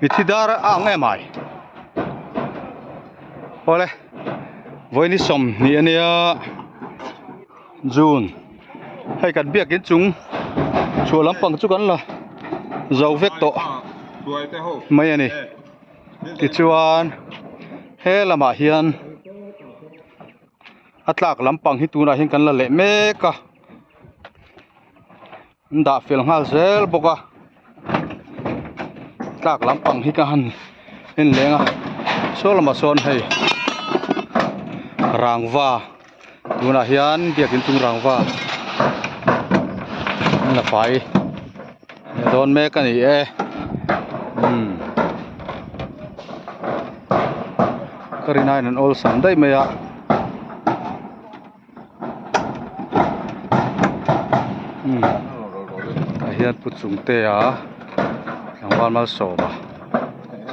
Mithi dar a ang em ai awle vawiin 20 ania June hei kan biakin chung chhuah lampang chu kan la zo vek tawh mai a ni tichuan he lamah hian a tlak lampang hi tunah hian kan la leh mek a. An dah fel nghal zel bawk a tlak lampang hi ka han en leng a saw lamah sawn hei rangva tunah hian biakin chung rangva an la fai dawn mek a ni e umm ka rin aiin an awlsam daih mai a. Tah hian pu Chungtea tlangval Malsawma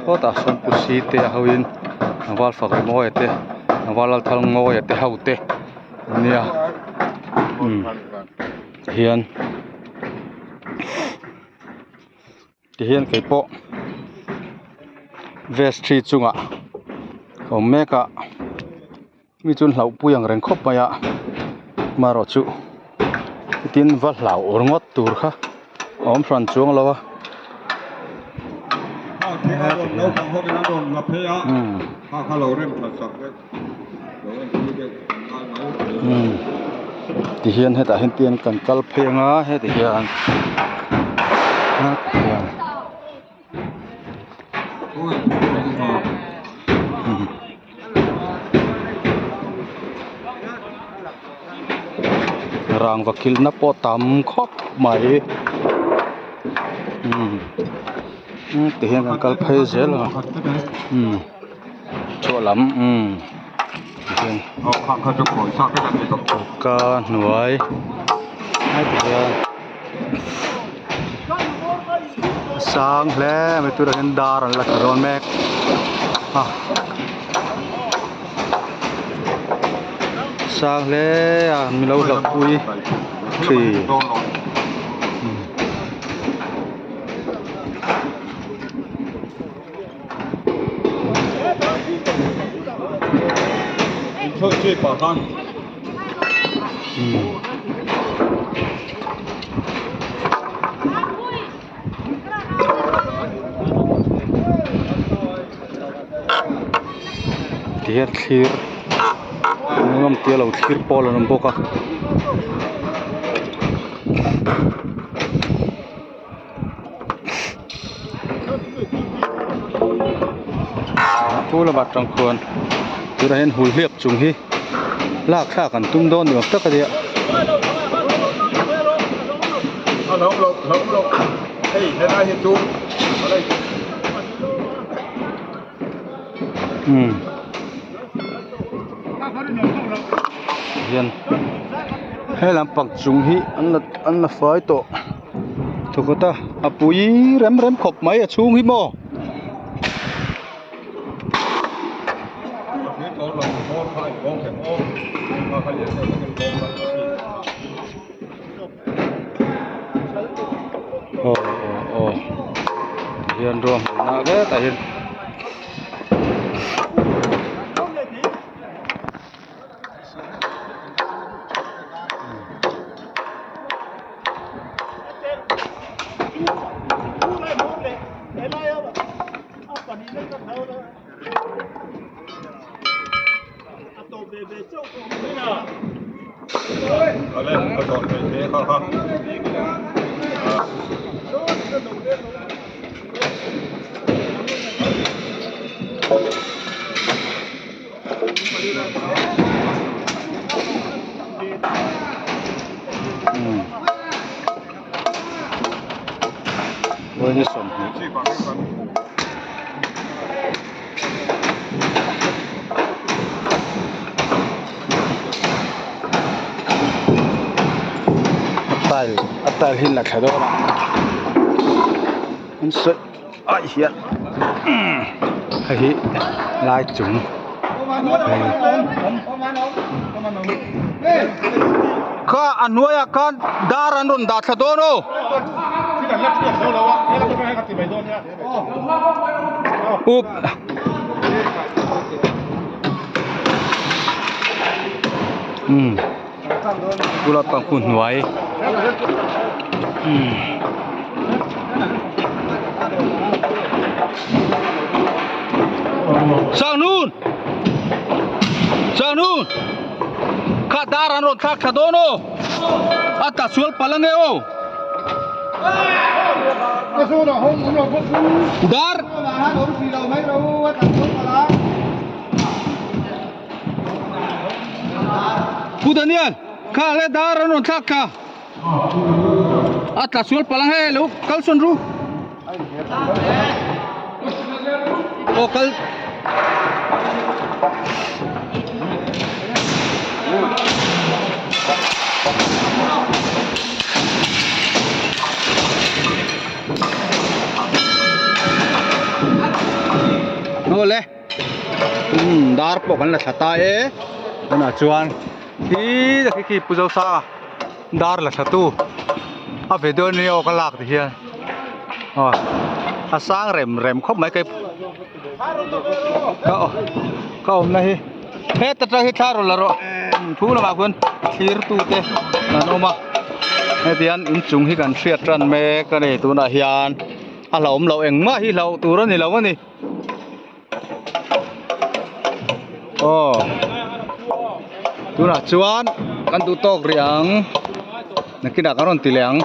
sawtah sawn pu Sitea hoin tlangval Fakrimawia te tlangval Lalthalngawia te ho te an nia tah hian tihian kei pawh vestry chungah ka awm mek a. Mi chuan hlauhpui ang reng khawp mai a marawh chu tin va hlau ringawt tur kha a awm hran chuang lo a tihian hetah hian tian kan kal phei ang a heti hian. Rangva kilhna pawh tam khawp mai umm ti hian kan kal phei zel a umm chhuah lam umm ti hian ka hnuai heti hian. Sang hle mai turah hian dar an la tla dawn mek a sang hle a min lo hlauh pui thin. Ti hian thlir ngam tia lo thlir pawl an awm bawk a. Chu lamah tang khuan tunah hian hulhliap chung hi lak thlak an tum dawn ni awm tak a nia. Umm hian he lampang chung hi an la an la fai tawh thawkhat a a pui rem rem khawp mai a chhung hi maw. Aw aw aw tihian ruahmanna hetah hian. A tile a tile hi la thla dawn a an sawi ai hian hei hi lai chung hei. Kha a hnuaiah khan dar an rawn dah thla dawn aw. Up. Um. Tula pangku hnuai. Um. Sangnun. Sangnun. Kha dar an rawn thlak thla dawn aw. A tla sual palh ange aw. Dar. Pu Daniel, kha le dar an rawn thlak thla. A tla sual palh ang he lo kal sawn ru. Aw kal. Aw le. Umm dar pawh kan la thla ta e tunah chuan khi khi khi pu zosa dar la thla tu a video ni aw ka lak ti hian aw a sang rem rem khawp mai kei ka ka awmna hi heta tang hi thla rawn la rawh thu lamah khuan thlir tu te an awm a heti hian inchung hi kan hriat tan mek a ni tunah hian a hlauhawm loh engmah hi hlauh tur a ni lo a ni. Aw tunah chuan kan duh tawk rih ang nakinah kan rawn ti leh ang.